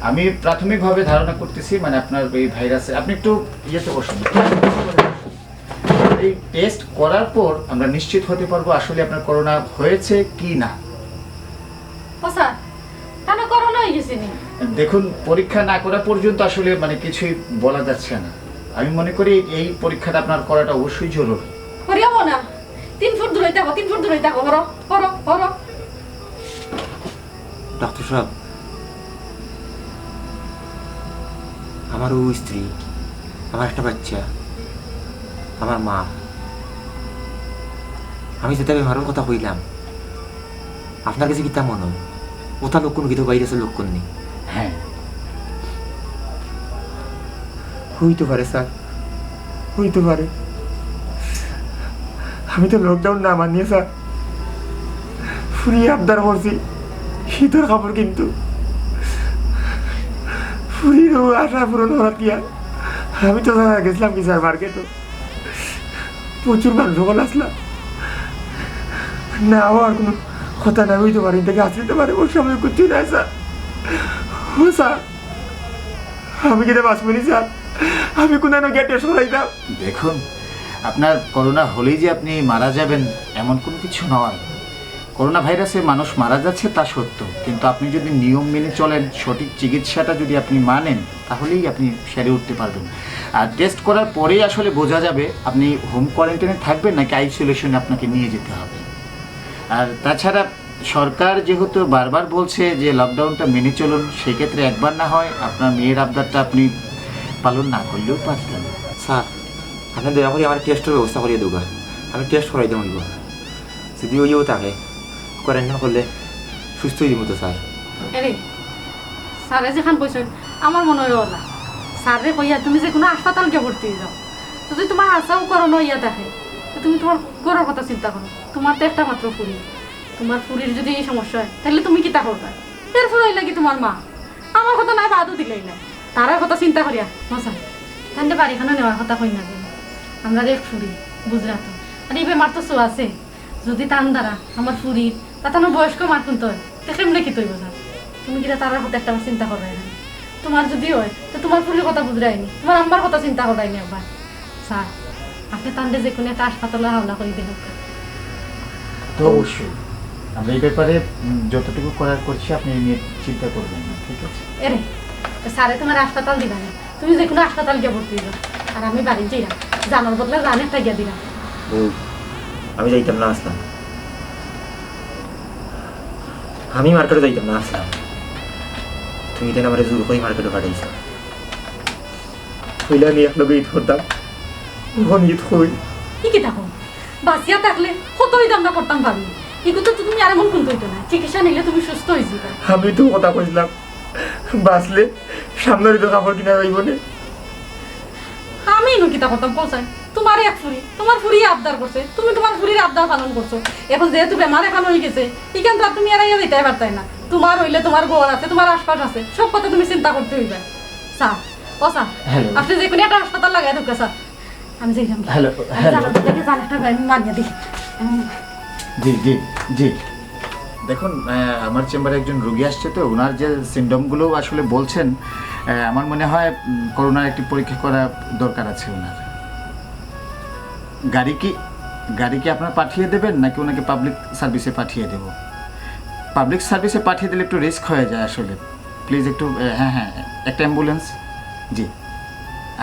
আমি প্রাথমিকভাবে ধারণা করতেছি, মানে, আপনার এই ভাইরাসে, আপনি একটু ইয়েতে বসুন, এই টেস্ট করার পর আমরা নিশ্চিত হতে পারবো আসলে আপনার করোনা হয়েছে কি না। ও স্যার, তাহলে করোনা হয়ে গেছে নি? দেখুন, পরীক্ষা না করা পর্যন্ত আসলে, মানে, কিছুই বলা যাচ্ছে না। আমি মনে করি এই পরীক্ষাটা আপনার করাটা অবশ্যই জরুরি। করিয়াবো না। তিন ফুট দূরে থাকো, তিন ফুট দূরে থাকো। হরো, হরো, হরো। ডাক্তার সাহেব, আমার ও স্ত্রী, আমার একটা বাচ্চা, আমার মা, আমি যেটা বেমারর কথা কইলাম, আপনার কাছে কিতা মনে হয়? ওটা লক্ষণ কিন্তু ভাইরাসের লক্ষণ নি? হ্যাঁ। হইতে পারে স্যার, হইতে পারে। আমি তো লকডাউন না মানিয়া স্যার, ফুরি আবদার করছি শীতর কাপড়, কিন্তু ফুরির ও আশা পূরণ করাত গিয়া আমি তো স্যার গেছিলাম কি স্যার মার্কেটো, প্রচুর মানুষ হকল আসলা। না হওয়ার কোনো কথা না হইতে পারে, এটাকে আসতে পারে, ওর সামনে কিচ্ছু নাই স্যার। ও স্যার, আমি কিতা বাঁচবো নি স্যার? আমি কোন গিয়া টেস্ট করাইতাম? দেখুন, আপনার করোনা হলেই যে আপনি মারা যাবেন, এমন কোনো কিছু নয়। করোনা ভাইরাসে মানুষ মারা যাচ্ছে, তা সত্য, কিন্তু আপনি যদি নিয়ম মেনে চলেন, সঠিক চিকিৎসাটা যদি আপনি মানেন, তাহলেই আপনি সেরে উঠতে পারবেন। আর টেস্ট করার পরেই আসলে বোঝা যাবে আপনি হোম কোয়ারেন্টাইনে থাকবেন নাকি আইসোলেশনে আপনাকে নিয়ে যেতে হবে। আর তাছাড়া সরকার যেহেতু বারবার বলছে যে লকডাউনটা মেনে চলুন, সেক্ষেত্রে একবার না হয় আপনার মেয়ের আবদারটা আপনি পালন না করলেও পারতেন। স্যার, আপনি দয়া করে আমার টেস্টের ব্যবস্থা করিয়া দেবা, আমি টেস্ট করাই দেবো। যদি ওইও থাকে, কোয়ারেন্টাইন করলে সুস্থ হয়ে যাবো তো স্যার। আরে, স্যারে যেখান কইছেন, আমার মনে হয় ওলা। স্যাররে কইয়া তুমি যে কোনো হাসপাতাল গিয়া ভর্তি হয়ে যাও। যদি তোমার আশাও করোনা হইয়া থাকে, তো তুমি তোমার ঘরর কথা চিন্তা করো। তোমার তো একটা মাত্র ফুরি। তোমার ফুরির যদি এই সমস্যা হয়, তাহলে তুমি কিতা করবা? এরপরে হইলা কি তোমার মা? আমার কথা নাই, বাদও দিলাই না। তারার কথা চিন্তা করিয়া, মশা, তাহলে বাড়িখানো নেওয়ার কথা কই না কেন? আমরা এক ফুরি, বুঝরা তো। আর এই বেমার তো সো আছে। যদি তান দ্বারা আমার ফুরির বা তানোর বয়স্ক মার কুনতে হয়, তে কেমনে কিতা অইবো স্যার? তুমি কিতা তারার কথা একটা চিন্তা কররায় না? তোমার যদি হয়, তো তোমার ফুরির কথা বুঝরায় নি, তোমার আম্মার কথা চিন্তা কররায় নি একবার? স্যার, আপনি তানরে যে কোনো একটা হাসপাতালে হাওলা করি দেন। তো অবশ্যই আমরা এই ব্যাপারে, উম, যতটুকু করার করছি, আপনি এই নিয়ে চিন্তা করবেন না, ঠিক আছে? এরে, স্যারে তোমার হাসপাতাল দিবা না, তুমি যে কোনো হাসপাতাল গিয়া ভর্তি হইও। আর আমি বাড়িত যাইরাম, জানর বদলে জান একটা গিয়া দিরাম। বউ, আমি যাইতাম না আসলাম, আমি মার্কেটে যাইতাম না আসলাম, তুমি তাই আমারে জোর করি মার্কেটে পাঠাইছো। কইলে আমি এক লগে ঈদ করতাম, এখন ঈদ কই? ই কিতা কও? বাঁচিয়া থাকলে কত ঈদ আমরা করতাম পারি। ইগু তো তুমি আর এমন কুন কইতো না, চিকিৎসা নিলে তুমি সুস্থ হয়ে যাবে। আমি তো কথা কইছিলাম, বাঁচলে সামনের ঈদর কাপড় কিনা যাইব না। আমি ইনো কিতা করতাম কও চাই? তোমার এক ফুরি, তোমার ফুরি আবদার করছে, তুমি তোমার ফুরির আবদার পালন করছো। এখন যেহেতু বেমার এখন হয়ে গেছে, ইখান তো আর তুমি এড়াইয়া দিতে পারতাই না। তোমার হইলে তোমার ঘর আছে, তোমার আশপাশ আছে, সব কথা তুমি চিন্তা করতে হইবে। স্যার, ও স্যার, হ্যালো। আপনি যে কোনো একটা হাসপাতাল লাগাই দেউক্কা স্যার। আমি যাইরাম। হ্যালো, আমি হ্যালো। জানর বদলে জান একটা মারিয়া দিই। জি, জি, জি। দেখুন, আহ, আমার চেম্বারে একজন রোগী আসছে, তো ওনার যে সিমটমগুলো আসলে বলছেন, আহ, আমার মনে হয়, উম, করোনার একটি পরীক্ষা করা দরকার আছে ওনার। গাড়ি কি, গাড়ি কি আপনারা পাঠিয়ে দেবেন নাকি ওনাকে পাবলিক সার্ভিসে পাঠিয়ে দেব? পাবলিক সার্ভিসে পাঠিয়ে দিলে একটু রিস্ক হয়ে যায় আসলে। প্লিজ একটু, আহ, হ্যাঁ, হ্যাঁ, একটা অ্যাম্বুলেন্স। জি,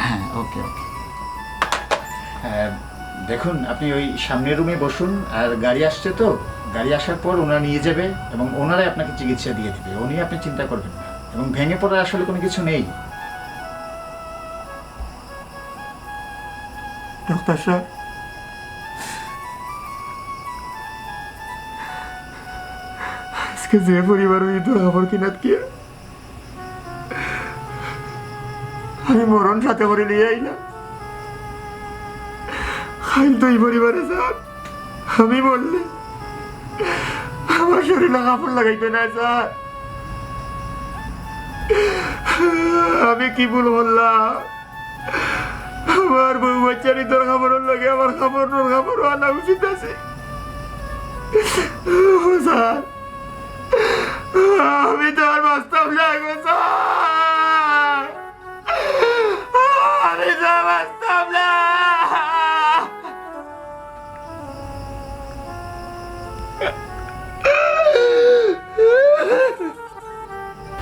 হ্যাঁ, ওকে, ওকে। আহ, দেখুন, আপনি ওই সামনের রুমে বসুন, আর গাড়ি আসছে তো, গাড়ি আসার পর ওনারা নিয়ে যাবে এবং ওনারাই আপনাকে চিকিৎসা দিয়ে দিবে, ও নিয়ে আপনি চিন্তা করবেন না। এবং ভেঙে পড়ার আসলে কোনো কিছু নেই। ডাক্তার সাহেব, আজকে যে পরিবার ওই ঈদর কাপড় কিনাত গিয়া আমি মরণ সাথে করে নিয়ে আইলাম, খাইল তো এই পরিবারে স্যার, আমি বললে আমার শরীরে কাপড় লাগাইতো না স্যার। আমি কি ভুল করলাম? আমার বউ বাচ্চার ঈদর কাপড়র লগে আমার কাপড়র কাপড়ও আনা উচিত আছে। ও স্যার, আমি তো আর বাঁচতাম না গো স্যার।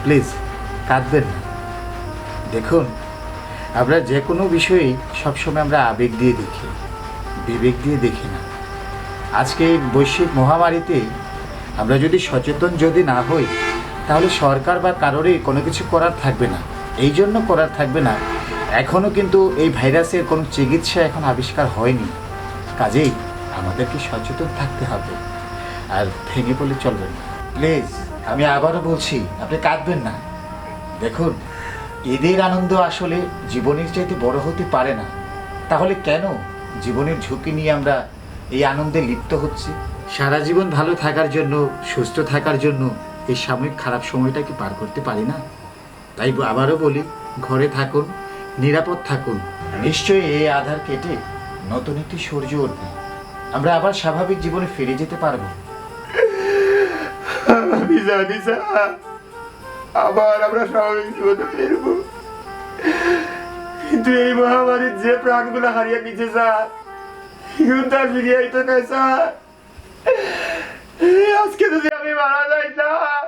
প্লিজ, কাঁদবেন না। দেখুন, আমরা যে কোনো বিষয়েই সবসময় আমরা আবেগ দিয়ে দেখি, বিবেক দিয়ে দেখি না। আজকে এই বৈশ্বিক মহামারীতে আমরা যদি সচেতন যদি না হই, তাহলে সরকার বা কারোরই কোনো কিছু করার থাকবে না। এই জন্য করার থাকবে না, এখনও কিন্তু এই ভাইরাসের কোনো চিকিৎসা এখন আবিষ্কার হয়নি। কাজেই আমাদেরকে সচেতন থাকতে হবে, আর ভেঙে পড়লে চলবে না। প্লিজ, আমি আবারও বলছি, আপনি কাঁদবেন না। দেখুন, ঈদের আনন্দ আসলে জীবনের চাইতে বড় হতে পারে না। তাহলে কেন জীবনের ঝুঁকি নিয়ে আমরা এই আনন্দে লিপ্ত হচ্ছি? সারা জীবন ভালো থাকার জন্য, সুস্থ থাকার জন্য এই সাময়িক খারাপ সময়টাকে পার করতে পারি না? তাই ব-, আবারও বলি, ঘরে থাকুন, নিরাপদ থাকুন। নিশ্চয়ই এই আধার কেটে নতুন একটি সূর্য উঠবে। আমরা আবার স্বাভাবিক জীবনে ফিরে যেতে পারবো। আমি জানি স্যার, আবার আমরা স্বাভাবিক জীবনে ফিরবো, কিন্তু এই মহামারীর যে প্রাণগুলো হারিয়ে গেছে স্যার, এখন তার ফিরিয়ে আইতো না স্যার। আজকে যদি আমি মারা যাই স্যার,